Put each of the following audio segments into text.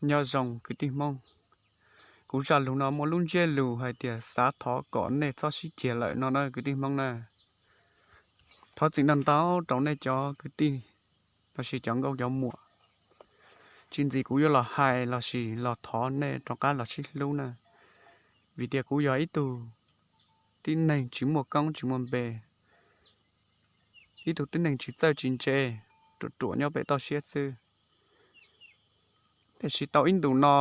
Nyob zoo kwv tij Hmoob, kuv zaj lus no muaj lub ntsiab lus hais tias xav thov kom nej txhob sib ceg lawm no na kwv tij Hmoob na. Thov txim ntau ntau rau nej cov kwv tij lossis cov nkauj cov muam, tsis ntxiv kuv yuav los hais lossis los thov nej rov qab los sib hlub na. Vim tias kuv yog ib tug tib neeg tsis muaj koob tsis muaj npe, ib tug tib neeg tsis txawj tsis ntse, ruam ruam nyob pem toj siab xwb. Tiam sis tau ib ntus no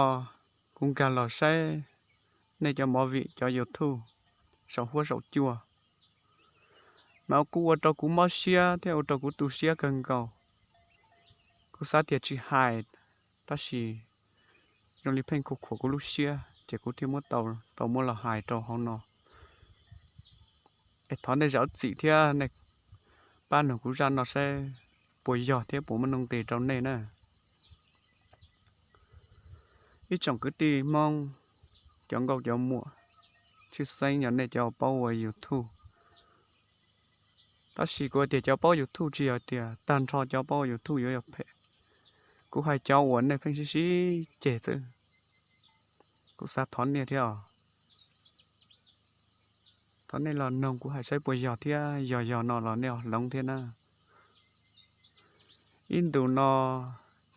kuv nkag los saib nej cov movie cov YouTube saum huab saum cua, mas kuj ua rau kuv mob siab thiab ua rau kuv tu siab kawg nkaus. Kuv xav tias tsis hais, tab sis zoo li pheej khuam khuam kuv lub siab ces kuv thiaj muab tau, tau muab los hais rau hauv no. Es thov nej zam txim thiab nej pab nug kuv zaj no saib puas yog thiab puas muaj nuj nqis rau nej na. Ib tsoom kwv tij Hmoob, cov nkauj cov muam, tshwj xeeb yog nej cov paub ua YouTube. Tab sis kuv tias cov paub YouTube tsis yog tias tag nrho cov paub ua YouTube yuav yog phem. Kuv hais cov uas nej pheej sib sib ceg xwb. Kuv xav thov nej thiab os. Thov nej los noog kuv hais saib puas yog thiab, yog yog no los nej ho hloov thiab na. Ib ntus no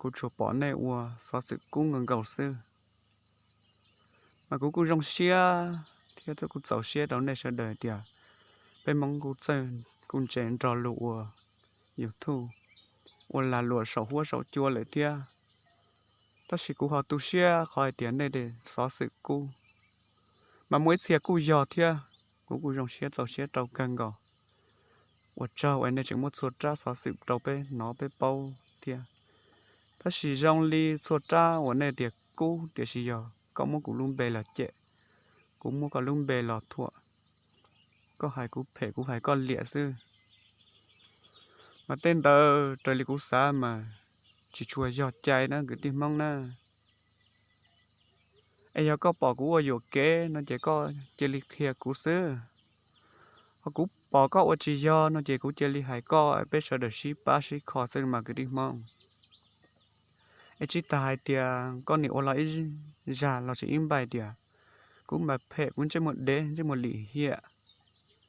kuv tsuas pom nej ua xov xwm kub nkaus nkaus xwb, mas kuv kuj zoo siab thiab kuj txaus siab rau nej sawv daws tias peb Hmoob kuj txawj kuj ntse nrog luag ua YouTube, ua lag luam saum huab saum cua lawm thiab. Tab sis kuv ho tu siab qhov hais tias nej xov xwm kub, mas muaj ib txhia kuj yog thiab. Kuv kuj zoo siab txaus siab rau kawg nkaus. Ua tsaug uas nej tseem muab txhua rab xov xwm rau peb hnov peb paub thiab. Tab sis zoo li txhua rab uas nej tias kub tiam sis yog koj muab kuv lub npe los cem, kuv muab koj lub npe los thuam, koj hais kuv phem kuv hais koj liam xwb. Mas tej ntawd raws li kuv xav mas tsis tshua yog cai na kwv tij Hmoob na. Es yog koj pom kuv ua yuam kev no ces koj cia li qhia kuv xwb. Ho kuv pom koj ua tsis yog no ces kuv cia li hais koj, peb sawv daws sib pab sib kho xwb mas kwv tij Hmoob. Es tsis tas hais tias koj nim ua los ib zag lossis ib npaij tias kuv mas phem, kuv ntsej muag dev, ntsej muag lim hiam,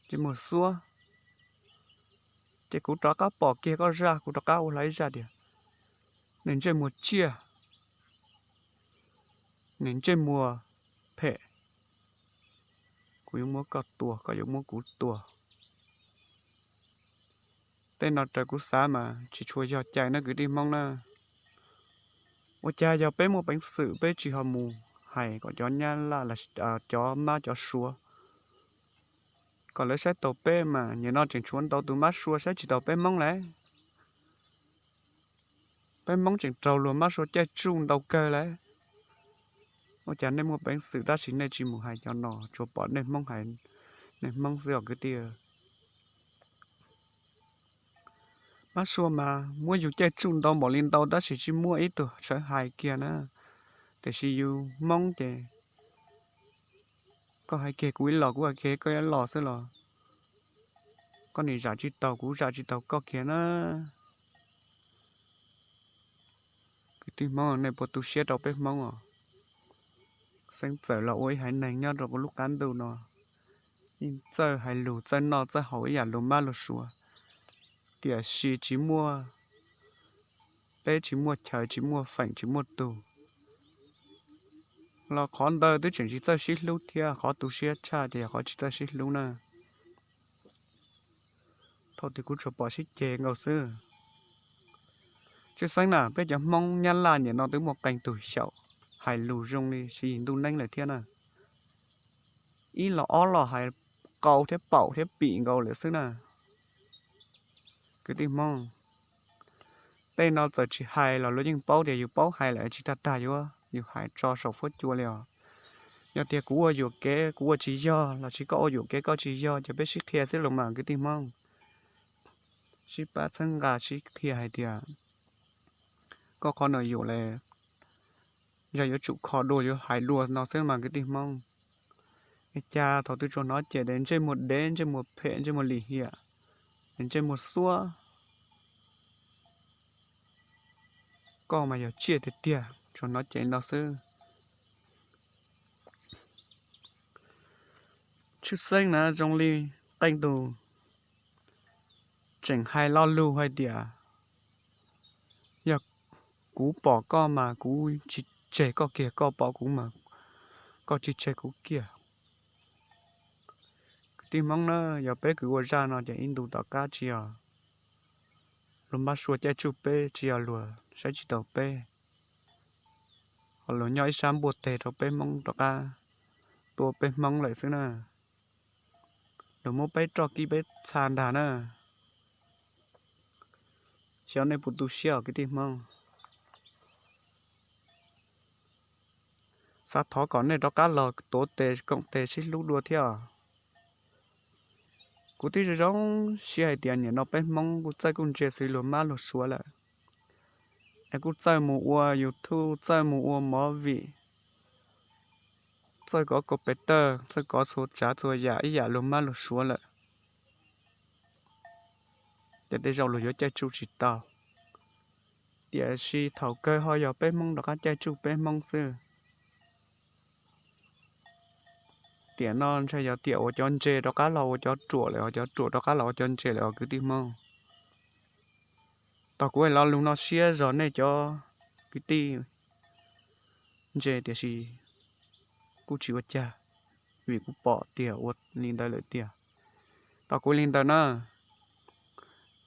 ntsej muag xuab, ces kuv rov qab pom kiag koj zaj, kuv rov qab ua hlo ib zaj tias nws ntsej muag tsiaj, nws ntsej muag phem, kuv yuav muab koj tua, koj yuav muab kuv tua. Tej no raws kuv xav mas tsis tshua yog cai na kwv tij Hmoob na. Ua cas yog peb muaj peev xwm peb tsis ho mus hais kom cov Nyab Laj los cov Mab cov Suav, kom lawv saib taus peb mas nim no tseem tshuav ntau tus Mab Suav saib tsis taus peb Hmoob lawm. Peb Hmoob tseem raug luag Mab Suav caij tsuj ntau kawg lawm. Ua cas nej muaj peev xwm tab sis nej tsis mus hais cov no, tsuas pom nej Hmoob hais nej Hmoob xwb os kwv tij. Mab Suav mas muab yus caij tsuj ntau npaum li ntau tab sis tsis muaj ib tug sawv hais kiag na. Tiam sis yus Hmoob ces koj hais kiag kuv ib los kuv hais kiag koj ib los xwb los koj nim zam tsis taus kuv zam tsis taus koj kiag na. Kwv tij Hmoob, nej puas tu siab rau peb Hmoob os? Xeeb txawm los ua ib haiv neeg nyob rau kuv lub qab ntuj no, yeej txawj hais lus txawj noj txawj haus ib yam luag Mab luag Suav, tiam sis tsis muaj, peb tsis muaj chaw tsis muaj feem tsis muaj tug los qhov ntawd twb tseem tsis txawj sib hlub thiab. Qhov tu siab tshaj ces yog qhov tsis txawj sib hlub na. Thaum twg kuv tsuas pom sib ceg nkaus xwb. Tshwj xeeb na peb cov Hmoob Nyab Laj nim no twb muaj qee tug xyaum hais lus zoo li siv yim ntuj neeb lawm thiab na. Ib los ob los hais qau thiab paum thiab pim nkaus lawm xwb na. Kwv tij Hmoob, tej no txawm tsis hais los luag yeej paub tias yus paub hais lawm, tsis tag tag yuav yus hais tso saum huab cua li os. Yog tias kuv ua yuam kev kuv ua tsis yog lossis koj ua yuam kev koj tsis yog ces peb sib qhia xwb los mas kwv tij Hmoob. Sib pab txhawb nqa sib qhia hais tias koj qhov no yuam li, yog yuav tsum kho dua yuav hais dua no xwb mas kwv tij Hmoob. Es cas thaum twg tsuas hnov cem tias ntsej muag dev, ntsej muag phem, ntsej muag lim hiam, ntsej muag xuab, koj mas yog tsiaj tiag tiag. tsuas hnov cev ntau xwb. Tshwj xeeb na zoo li qee tus tseem hais lo lus hais tias yog kuv pom koj mas kuv tsis tseg koj kiag, koj pom kuv mas koj tsis tseg kuv kiag. Kwv tij Hmoob na, yog peb kwv ua zaj no ces ib ntus tom qab tsis yog luag npaj sua caij tsuj peb, tsis yog luag saib tsis taus peb, ho luag nyob ib sab npuaj teg rau peb Hmoob rov qab tua peb Hmoob lawm xwb na. Luag muab peb roj kib peb txha ntag na. Xyov nej puas tu siab os kwv tij Hmoob. Xav thov kom nej rov qab los tuav tes koom tes sib hlub dua thiab. Kuv twb zoo zoo siab hais tias nim no peb Hmoob kuj txawj kuj ntse xws luag mab luag suav lawm, es kuj txawj mus ua YouTube, txawj mus ua movie, txawj kov computer, txawj kov txhua tsav txhua yam ib yam luag mab luag suav lawm. Ces tej zaum luag yuav caij tsuj tsis tau, tiam sis thaum kawg ho yog peb Hmoob rov qab caij tsuj peb Hmoob xwb. Tiam no ntshai yog tiam uas cov ntse rov qab los ua cov ruam lawm, cov ruam rov qab los ua cov ntse lawm os kwv tij Hmoob. Tau kuv hais lo lus no siab zog nej cov kwv tij ntse, tiam sis kuj tsis ua cas, vim kuv pom tiag ua li ntawd lawm tiag. Tau kuv li ntawd na,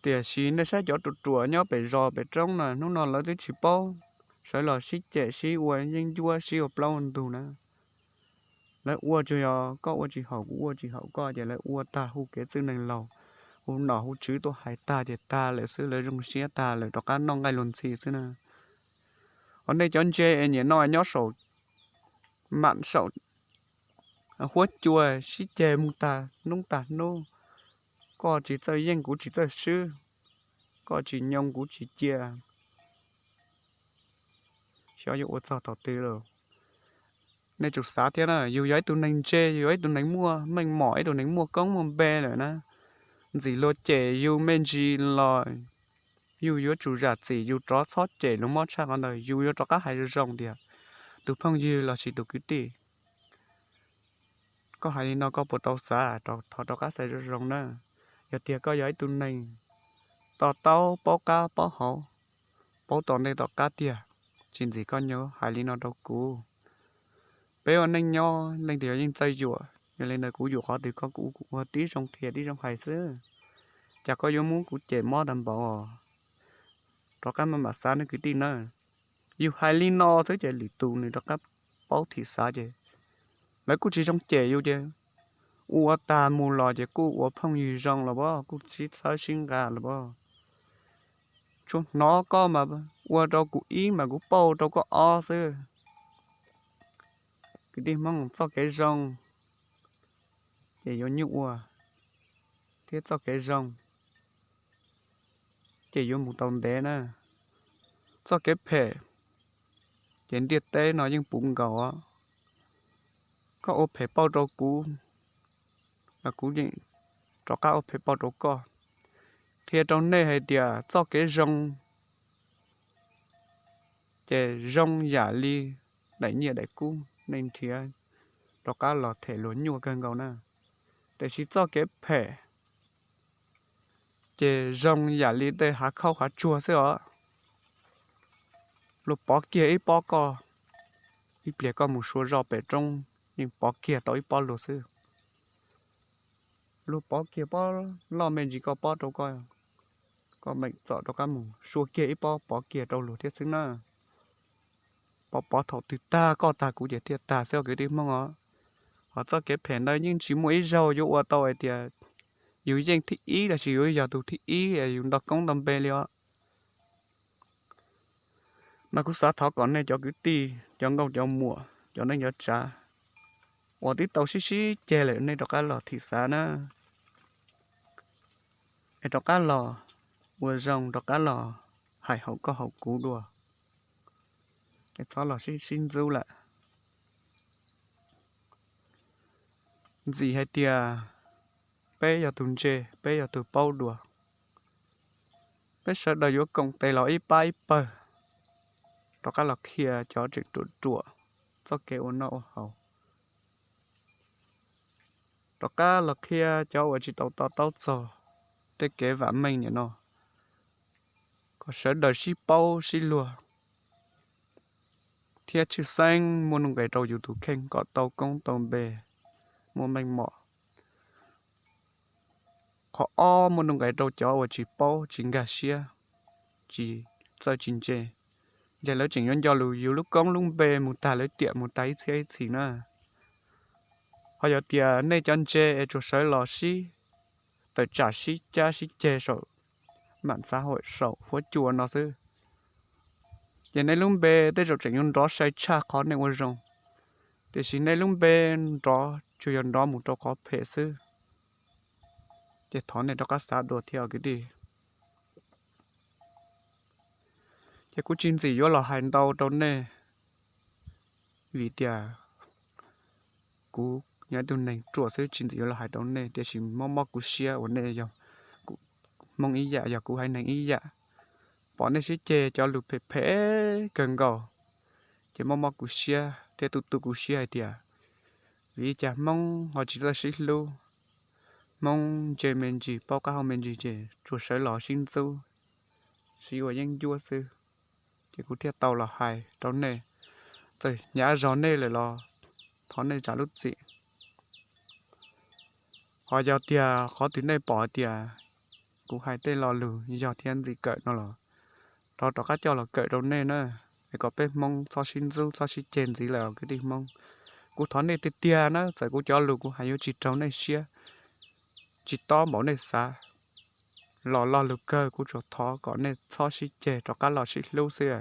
tiam sis nej saib cov ruam ruam nyob pem zos pem roob na, hnub no lawv twb tsis paub, sawv los sib cem sib ua yeeb ncuab sib ua plaub ua ntug na. Lawv ua tsuas yog koj ua tsis haum kuv ua tsis haum koj ces lawv ua tag hu kev txwj neeg laus, hu nom hu tswv tuaj hais tag ces tag lawm xwb, lawv zoo siab tag lawm rov qab noj nqaij luag ntxhi xwb na. Ho nej cov ntse es nim no nyob saum mam saum huab cua sib ceg mus tag hnub tag hnub, koj tsis txawj yeej kuv tsis txawj swb, koj tsis nyoo kuv tsis cia, xyov yuav ua txog thaum twg lawm. Nej tsum xav thiab na, yus yog ib tug neeg ntse, yus yog ib tug neeg muaj meej mom, ib tug neeg muaj koob muaj npe lawm na, ntxim luag cem yus me ntsis los yus yuav tsum zam txim, yus rov txhob cem luag mob tshaj qhov ntawd, yus yuav rov qab hais zoo zoo tias, tus phooj ywg los sis tus kwv tij, koj hais li no koj puas tau xav? Thov rov qab xav zoo zoo na. Yog tias koj yog ib tug neeg to taub paub qab paub hauv, paub tom ntej tom qab tiag, tsis ntxim koj nyob hais li no rau kuv. Peb ua neej nyob leej twg los yeej txawj yuam, yog li ntawd kuv yuam qhov twg koj kuv ua tib zoo qhia tib zoo hais xwb. Cas koj yuav muab kuv cem mob tag npaum os? Rov qab maj mam xav nawb kwv tij na. Yus hais li no xwb ces lwm tus nws rov qab paub thim xav ces lawv kuj tsis zoo cem yus ces ua tag mus los ces kuj ua phooj ywg zoo los pob, kuj sib txhawb sib nqa los pob. Tsuas hnov koj mas ua rau kuv ib mas kuv pauj rau koj ob xwb. Kwv tij Hmoob, txoj kev zoo ces yuav nyuaj ua, thiab txoj kev zoo ces yuav mus tau ntev na. Txoj kev phem ces ntiaj teb no yeej puv nkaus os. Koj ua phem pauj rau kuv, kuv yeej rov qab ua phem pauj rau koj. Qhia rau nej hais tias txoj kev zoo ces zoo yam li daim nyiaj daim kub, nej nrhiav rov qab los them luag nyuaj kawg nkaus na. Tiam sis txoj kev phem ces zoo yam li tej hav khaub hav tsuag xwb os. Luag pov kiag ib pob koj, ib pliag koj mus sua zoj pem roob yeej pov kiag tau ib pob luag xwb. Luag pov kiag pob loj me ntsis koj pob rau koj, koj meem txom rov qab mus sua kiag ib pob pov kiag rau luag thiab xwb na. Pov pov thaum twg tag koj tag kuv ces thiaj tag xwb os kwv tij Hmoob os. Ho txoj kev phem ntawd yeej tsis muaj ib zaug yuav ua tau hais tias yus yeej thib ib los sis yus yog tus thib ib es yus nto koob nto npe li os. Mas kuv xav thov kom nej cov kwv tij, cov nkauj cov muam, cov neej cov tsav uas twb tau sib sib ceg lawm nej rov qab los thim xav na, es rov qab los ua zoo, rov qab los hais haum koj haum kuv dua, es txhob los sib sib ntxub lawm. Ntxim hais tias peb yog tus ntse, peb yog tus paub dua, peb sawv daws yuav koom tes los ib pab ib pawg rov qab los qhia cov tseem ruam ruam txoj kev ua noj ua haus, rov qab los qhia cov uas tsis tau to taub txog tej kev vam meej nim no, kom sawv daws sib paub sib luag thiab tshwj xeeb muaj nuj nqis rau yus tus kheej kom tau koob tau npe, muaj meej mom. Qhov ob, muaj nuj nqis rau cov uas tsis paub tsis nkag siab, tsis txawj tsis ntse, ces lawv tseem yuav nco lus yus lub koob lub npe mus tag lawv tiam mus tag ib txhiab ib txhis na. Ho yog tias nej cov ntse es tsuas sawv los sib tawm tsam sib cab sib ceg saum mam xav hauj saum huab cua no xwb, ces nej lub npe tej zaum tseem yuav nrov sai tshaj qhov nej ua zoo, tiam sis nej lub npe nrov tsuas yog nrov mus rau qhov phem xwb. Ces thov nej rov qab xav dua thiab os kwv tij. Ces kuv tsis ntxim yuav los hais ntau rau nej, vim tias kuv yog ib tug neeg ruam xwb, tsis ntxim yuav los hais rau nej, tiam sis mob mob kuv siab uas nej yog kuv Hmoob ib yam, yog kuv haiv neeg ib yam, pom nej sib ceg cov lus phem phem kawg nkaus, ces mob mob kuv siab thiab tu tu kuv siab hais tias, vim li cas Hmoob ho tsis txawj sib hlub, Hmoob ntse me ntsis paub qab hau me ntsis ces tsuas sawv los sib ntxub, sib ua yeeb ncuab xwb. Ces kuv thiaj tau los hais rau nej, txawm hnyav zog nej lawm los thov nej zam lub txim. Ho yog tias qhov twg nej pom tias kuv hais tej lo lus yog thiab ntxim kawm no los thov rov qab coj los kawm rau nej na, es kom peb Hmoob txhob sib ntxub txhob sib ceg ntxiv lawm os kwv tij Hmoob. Kuv thov nej tiag tiag na, txawm kuv cov lus kuv hais yuav tsis raug nej siab, tsis tob npaum nej xav, los lo lus kawg kuv tsuas thov kom nej txhob sib ceg rov qab los sib hlub xwb,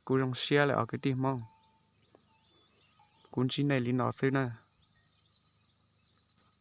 kuv zoo siab lawm os kwv tij Hmoob. Kuv ntsib nej li no xwb na.